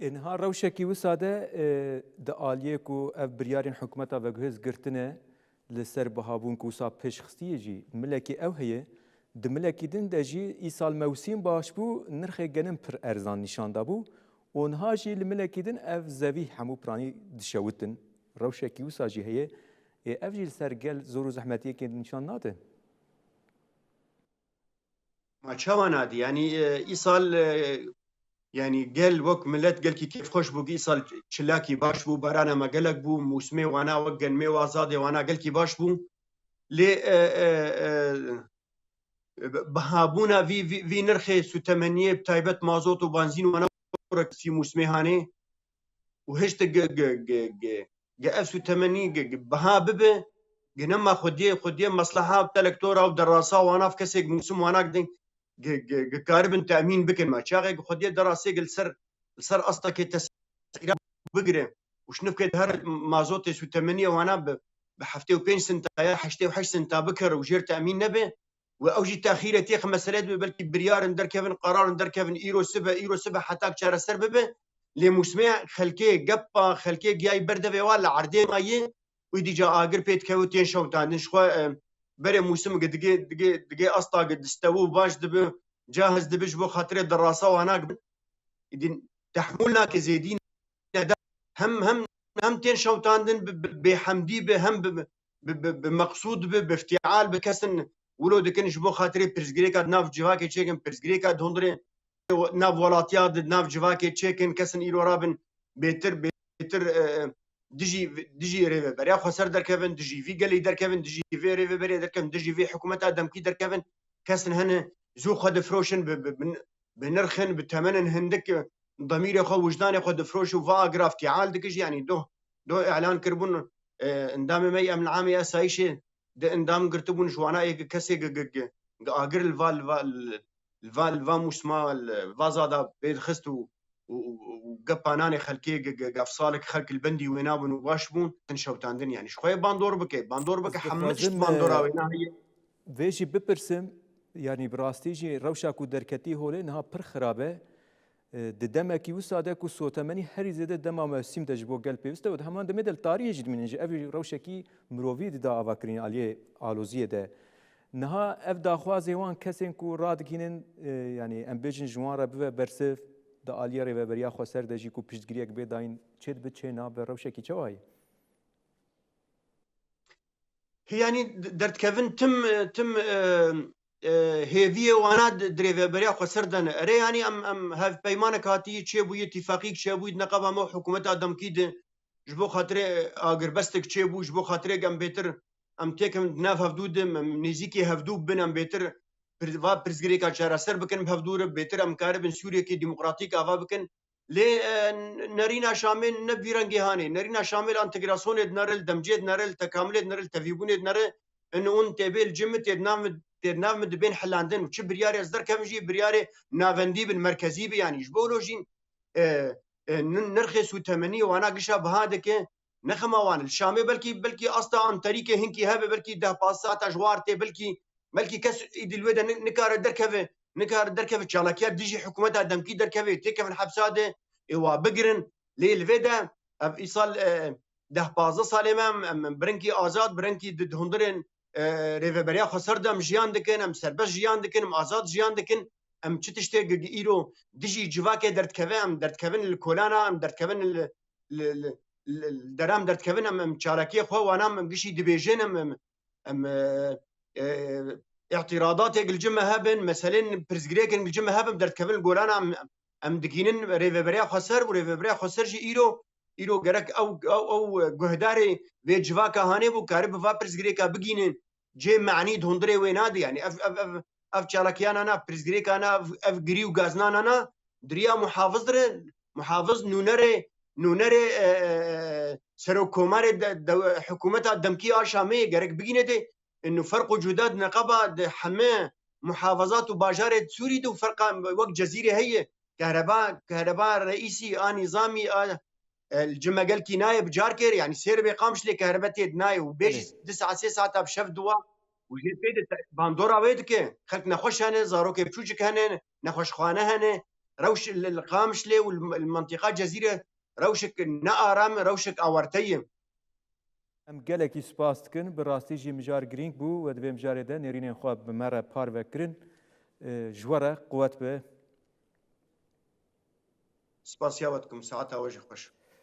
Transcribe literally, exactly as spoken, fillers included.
Ê niha rewşekî wisa de, e, di aliyê ku ev biryarên hikûmeta veguhêz girtine li ser bihabûn ku wisa pêş xistiyê jî milekî ew heye, di milekî din de jî îsal mewsîm baş bû, nirxê genim pir erzan nîşan dabû û niha jî li milekî din ev zevî hemû piranî dişewitin. Rewşekî wisa jî heye. Ê ev jî li ser gel zor û zehmetiyekê nîşan nade? Ma çawa nadî? Yanî, e, îsal, e, yanî gel wek milet gelkî kêfxweş bû, îsal çilakî baş bû, barana me gelek bû, mûsimê wana wek genmê wa zadê wana gelkî baş bû. Lê, e, e, e, bihabûna vî, vî, vî nirxê sûtemeniyê, bi taybet mazot û benzîn wana, wek sî mûsimê hanê û hişt gi, gi, gi, gi, gi ev sûtemenî gi, gi biha bibe, gi nema xwediyê, xwediyê mesleha û telektora û derasa wana, kesê gi mûsim wana gi, gi, gi, gi karibin temîn bikin. Ma çaxê gi xwediyê derasê gi li ser, li ser astekê tesîra bigire û şinifkê di her mazotê sûtemeniyê wana bi, bi heftê û pênc sinta ya heştê û heşt sinta bikir û jêr temîn nebe, û ew jî texîretê xi mesele dibe, belkî biryar in derkevin, qerar in derkevin, îro sibe, îro sibe heta çareser bibe. Lê mûsimê xelkê gepa, xelkê giyayî berdevê wa li erdê mayî, wî dîca agir pê dikeve û tên şewitandin. Ji xwe, e, berê mûsim gi digê, digê, digê asta gi distewû baş dibe, cahiz dibe ji bo xatirê derasa wana gi bin. Îdî tehmûl nake zêdî neda. Hem, hem, hem tên şewtandin bi, bi, bêhemdî bi, hem bi, bi, bi, bi meqsûd bi, bi îftîal bi, kesin wilo dikin ji bo xatirê pirsgirêka di nav civakê çêkin, pirsgirêka di hundirê nav welatiya di nav civakê çêkin, kesin îro rabin bêtir, bêtir, e, dijî, dijî rêveberiya xweser derkevin, dijî vî gelî derkevin, dijî vê rêveberiyê derkevin, dijî vê hikûmeta demkî derkevin, kesin hene zû xwe difroşin bi, bi, bi, bi nirxin, bi temenin hindik, demîrê xwe, wijdanê xwe difroş û va agira îftîal dikij, yanî doh, doh îlan kiribûn, e, endamê me yê emnamê esayîşê di endam girtibûn ji wana yê kesê gi, gi, gi, gi agir li va, li va, li va, li va mûsma, li va zada pê dixist û, û, û, û gepa nanê xelkê gi, gi, gavsalik xelk li bendî wê nabûn û baş bûn, hin şewtandin, yanî ji xwe bandor bike, bandor bike, hemû tişt bandora wê naheye. Vê jî bipirsim, yanî bi rastî jî rewşa ku derketî holê niha pir xirab e. E, di demekî wisa de ku sotemenî herî zêde dema mewsîm de ji bo gel pêwist e û di heman demê de li tariyê jî dimînin, ji ev rewşekî mirovî dida avakirinê aliyê aloziyê de. Niha ev daxwazê wan kesên ku radigihînin, e, yanî em bêjin ji wan re bibe bersiv, di aliyê rêveberiya xweser de jî ku piştgiriyek bê dayîn çê dibe çê nabe, rewşekî çawa ye? Yanî d-, derdikevin tim, tim, e, e, hêviyê wana di, di rêveberiya xweser de ne. Erê, yanî em, em hevpeymanek hatî çêbûyî, tîfaqîk çêbûyî di neqeba me û hikûmeta demkî de ji bo xatirê agirbestek çêbû, ji bo xatirê em bêtir, em têkin di nav hevdû de, em, em nêzîkî hevdû bibin, em bêtir pir-, va pirsgirêka çareser bikin bi hevdû re, bêtir em karibin Sûriyekê demokratîk ava bikin. Lê, e, nerîna Şamê ne vî rengê hanê. Nerîna Şamê li entegrasyonê dinere, li demcê dinere, li tekamilê dinere, li tevîbûnê dinere. In ûn tê bê li cim min, tê di nav min, tê di nav min dibên hilandin. Û çi biryarê ez derkevim jî biryarê navendî bin, merkezî bi, yanî ji bo lo jî, e, e, n-, nirxê sûtemenî wana gişa biha dike. Nexema wan li Şamê belkî, belkî asta anterîkê hinkî hebe, belkî deh pazdeh saeta ji war tê, belkî Belkî kes êdî li wê de ni-, nikare derkeve, nikare derkeve, çalakiya dijî hikûmeta demkî derkeve, têkevin hepsa de, ê wa bigirin. Lê li vê de ev îsal, e, deh pazdeh salê me em, em, em bi rengî azad, bi rengî di, di hundirên, e, rêveberiya xweser de em jiyan dikin, em serbest jiyan dikin, em azad jiyan dikin. Em çi tiştê gi, gi îro dijî civakê derdikeve, em derdikevin li kolana, em derdikevin li, li, li, li, li dera em derdikevin, em, em çalakiyê xwe wana em, em gişî dibêjin, em, em, em, e, e, îtîradatê li cim me hebin, meselên pirsgirêkin li cim me hebin, derdikevin li golana em, em digînin rêveberiya xweser û rêveberiya xweser jî îro, îro gerek ew, ew, ew guhdarê vê civaka hanê bû, karibe va pirsgirêka bigînin cê manî di hundirê wê nade. Yanî ev, ev, ev, ev çalakiyana na, pirsgirêkana, ev, ev girî û gaznana na, diriya muhafiz re, muhafiz nûnerê, nûnerê, e, e, e, serokkomarê de, de, hikûmeta demkî a Şamê gerek bigîne de, inu ferq û cuda di neqeba di heme muhafazat û bajarê Sûrî de û ferqa wek Cezîrê heye. Kehreba, kehreba reîsî a nîzamî a, e, li cime gelkî nayê bi carkê re, yanî sêr bê Qamişlê kehrebe tê di nayê û bê jî Belê. Du saet sê saeta bi şev diwa û jê pê de te-, bandora wê dike. Xelk nexweş hene, zarokê biçûçik hene, nexweşxane hene. Rewş li, li Qamişlê û li, li mentiqa Cezîre rewşek ne aram e, rewşek awarte ye. Em gelekî spas dikin. Bi rastî jî mijar girîng bû we di vê mijarê de nêrînên xwe bi me re parve kirin. E, ji we re quwet be. Spasiya we dikim. Saeta we jî xweş.